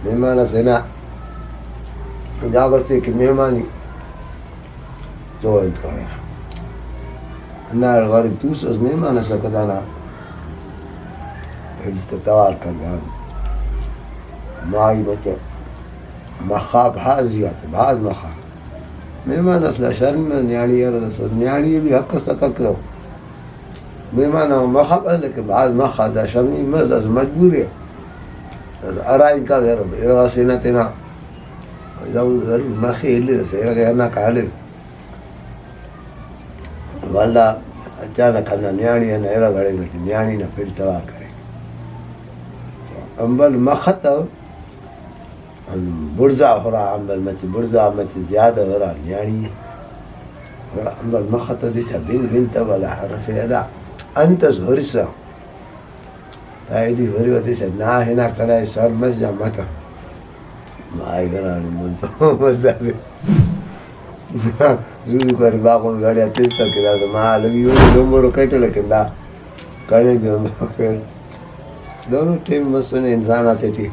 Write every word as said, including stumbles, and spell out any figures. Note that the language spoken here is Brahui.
مہمان ئسے نا جاگہ سے کہ مہمانی تو انت کرے۔ ہندا غریب توسس مہمان ئسکہ دانا پھڈ تہ توار کرے۔ مائی مچہ مخا بھاز زیات، بھاز مخا۔ مہمان ئس نا شرمی مس، نیاڑی ارے داسہ نیاڑی بھی حق ئس تکک۔ مہمان آن مخا بس، لیکن بھاز مخا، دا شرمی مس، داسہ مجبوری ء۔ داسہ ہرا انکار ارغ، ارغ ئسے نا تینا ضرور مخے الیرہ، داسہ ارغ ئے ہندا کالر۔ ولدا اچانک ہندا نیاڑی ہندا ارغ اڑینگ ٹی نیاڑی نا پھڈ توار کرے۔ امبل مخ تہ بڑزا ہرا، امبل مچہ بڑزا، مچہ زیادہ ہرا نیاڑی ہرا، امبل مخ تہ دچا بن بن تہ ولا حرف ادا انت اس ہرسا۔ تائیدی ہریو دچا نا ہنا کنا سر مس جا متہ۔ مائی گرانے من تو مس دادے۔ زو زو کرے باغوت گاڑی آ تس تہ کہ داسہ ما لگی ہو لمبرو کیٹل کن دا کنے بھی ہم خیر۔ دونوں ٹیم مسنے انسان آتے ٹی۔